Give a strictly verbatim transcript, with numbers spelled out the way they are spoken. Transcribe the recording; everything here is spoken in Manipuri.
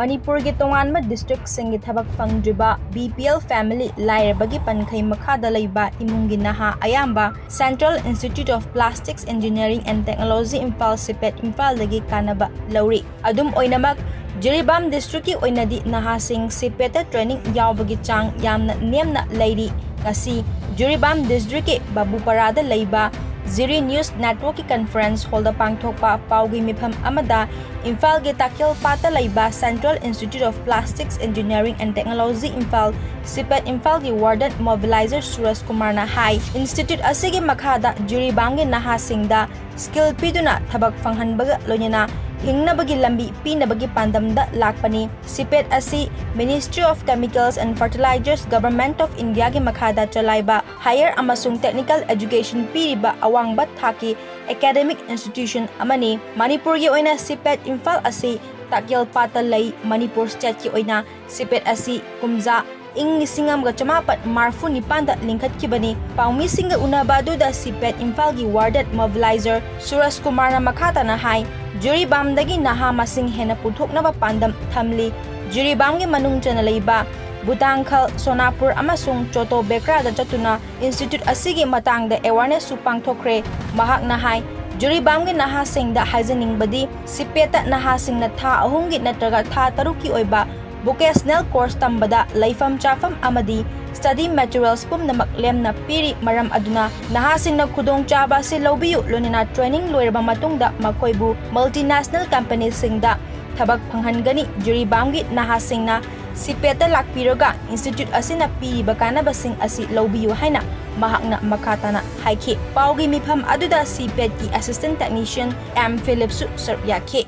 ꯃꯅꯤꯄꯨꯔꯒꯤ ꯇꯣꯉꯥꯟꯕ districtꯁꯤꯡꯒꯤ ꯊꯕꯛ ꯐꯪꯗ꯭ꯔꯤꯕ BPL family ꯂꯥꯏꯔꯕꯒꯤ ꯄꯟꯈꯩ ꯃꯈꯥꯗ ꯂꯩꯕ ꯏꯃꯨꯡꯒꯤ ꯅꯍꯥ ꯑꯌꯥꯝꯕ Central Institute of Plastics Engineering and Technology Imphal CPET ꯏꯝꯐꯥꯜꯗꯒꯤ ꯀꯥꯟꯅꯕ ꯂꯧꯔꯤ꯫ ꯑꯗꯨꯝ ꯑꯣꯏꯅꯃꯛ, ꯖꯤꯔꯤꯕꯥꯝ districtꯀꯤ ꯑꯣꯏꯅꯗꯤ ꯅꯍꯥꯁꯤꯡ CPETꯇ training ꯌꯥꯎꯕꯒꯤ ꯆꯥꯡ ꯌꯥꯝꯅ ꯅꯦꯝꯅ ꯂꯩꯔꯤ꯫ ꯉꯁꯤ ꯖꯤꯔꯤꯕꯥꯝ districtꯀꯤ ꯕꯥꯕꯨꯄꯥꯔꯥꯗ ꯂꯩꯕ Ziri News Networkꯀꯤ conference hallꯗ ꯄꯥꯡꯊꯣꯛꯄ ꯄꯥꯎꯒꯤ ꯃꯤꯐꯝ ꯑꯃꯗ ꯏꯝꯐꯥꯜꯒꯤ ꯇꯥꯀꯦꯜꯄꯥꯠꯇ ꯂꯩꯕ Central Institute of Plastics Engineering and Technology Imphal, CPET ꯏꯝꯐꯥꯜꯒꯤ warden mobilizer ꯁꯨꯔꯖ ꯀꯨꯃꯥꯔꯅ ꯍꯥꯏ, institute ꯑꯁꯤꯒꯤ ꯃꯈꯥꯗ ꯖꯤꯔꯤꯕꯥꯝꯒꯤ ꯅꯍꯥꯁꯤꯡꯗ skill ꯄꯤꯗꯨꯅ ꯊꯕꯛ ꯐꯪꯍꯟꯕꯒ ꯂꯣꯏꯅꯅ ꯍꯤꯡꯅꯕꯒꯤ ꯂꯝꯕꯤ ꯄꯤꯅꯕꯒꯤ ꯄꯥꯟꯗꯝꯗ ꯂꯥꯛꯄꯅꯤ꯫ CPET ꯑꯁꯤ Ministry of Chemicals and Fertilizers, Government of Indiaꯒꯤ ꯃꯈꯥꯗ ꯆꯂꯥꯏꯕ higher ꯑꯃꯁꯨꯡ technical education ꯄꯤꯔꯤꯕ ꯑꯋꯥꯡꯕ ꯊꯥꯛꯀꯤ academic institution ꯑꯃꯅꯤ꯫ ꯃꯅꯤꯄꯨꯔꯒꯤ ꯑꯣꯏꯅ CPET ꯏꯝꯐꯥꯜ ꯑꯁꯤ ꯇꯥꯀꯦꯜꯄꯥꯠꯇ ꯂꯩ꯫ ꯃꯅꯤꯄꯨꯔ stateꯀꯤ ꯑꯣꯏꯅ CPET ꯑꯁꯤ ꯀꯨꯝꯖꯥ ꯏꯪ ꯂꯤꯁꯤꯡ ꯑꯃꯒ ꯆꯃꯥꯄꯟ ꯃꯔꯤꯐꯨ ꯅꯤꯄꯥꯟꯗ ꯂꯤꯡꯈꯠꯈꯤꯕꯅꯤ꯫ ꯄꯥꯎꯃꯤꯁꯤꯡꯒ ꯎꯅꯕ ꯑꯗꯨꯗ CPET ꯏꯝꯐꯥꯜꯒꯤ warden mobilizer ꯁꯨꯔꯖ ꯀꯨꯃꯥꯔꯅ ꯃꯈꯥ ꯇꯥꯅ ꯍꯥꯏ, ꯖꯤꯔꯤꯕꯥꯝꯗꯒꯤ ꯅꯍꯥ ꯃꯁꯤꯡ ꯍꯦꯟꯅ ꯄꯨꯊꯣꯛꯅꯕ ꯄꯥꯟꯗꯝ ꯊꯝꯂꯤ꯫ ꯖꯤꯔꯤꯕꯥꯝꯒꯤ ꯃꯅꯨꯡ ꯆꯟꯅ ꯂꯩꯕ ꯕꯨꯇꯥꯡꯈꯜ, ꯁꯣꯅꯥꯄꯨꯔ ꯑꯃꯁꯨꯡ ꯆꯣꯇꯣ ꯕꯦꯀ꯭ꯔꯥꯗ ꯆꯠꯇꯨꯅ institute ꯑꯁꯤꯒꯤ ꯃꯇꯥꯡꯗ awarenessꯁꯨ ꯄꯥꯡꯊꯣꯛꯈ꯭ꯔꯦ꯫ ꯃꯍꯥꯛꯅ ꯍꯥꯏ, ꯖꯤꯔꯤꯕꯥꯝꯒꯤ ꯅꯍꯥꯁꯤꯡꯗ ꯍꯥꯏꯖꯅꯤꯡꯕꯗꯤ, CPETꯇ ꯅꯍꯥꯁꯤꯡꯅ ꯊꯥ ꯑꯍꯨꯝꯒꯤ ꯅꯠꯇ꯭ꯔꯒ ꯊꯥ ꯇꯔꯨꯛꯀꯤ ꯑꯣꯏꯕ vocational course ꯇꯝꯕꯗ ꯂꯩꯐꯝ ꯆꯥꯐꯝ ꯑꯃꯗꯤ study materials ꯄꯨꯝꯅꯃꯛ ꯂꯦꯝꯅ ꯄꯤꯔꯤ꯫ ꯃꯔꯝ ꯑꯗꯨꯅ ꯅꯍꯥꯁꯤꯡꯅ ꯈꯨꯗꯣꯡꯆꯥꯕ ꯑꯁꯤ ꯂꯧꯕꯤꯌꯨ, ꯂꯣꯏꯅꯅ training ꯂꯣꯏꯔꯕ ꯃꯇꯨꯡꯗ ꯃꯈꯣꯏꯕꯨ multinational companyꯁꯤꯡꯗ ꯊꯕꯛ ꯐꯪꯍꯟꯒꯅꯤ꯫ ꯖꯤꯔꯤꯕꯥꯝꯒꯤ ꯅꯍꯥꯁꯤꯡꯅ CPETꯇ ꯂꯥꯛꯄꯤꯔꯒ institute ꯑꯁꯤꯅ ꯄꯤꯔꯤꯕ ꯀꯥꯟꯅꯕꯁꯤꯡ ꯑꯁꯤ ꯂꯧꯕꯤꯌꯨ ꯍꯥꯏꯅ ꯃꯍꯥꯛꯅ ꯃꯈꯥ ꯇꯥꯅ ꯍꯥꯏꯈꯤ꯫ ꯄꯥꯎꯒꯤ ꯃꯤꯐꯝ ꯑꯗꯨꯗ CPETꯀꯤ assistant technician M ꯐꯤꯂꯤꯞꯁꯨ ꯁꯔꯨꯛ ꯌꯥꯈꯤ꯫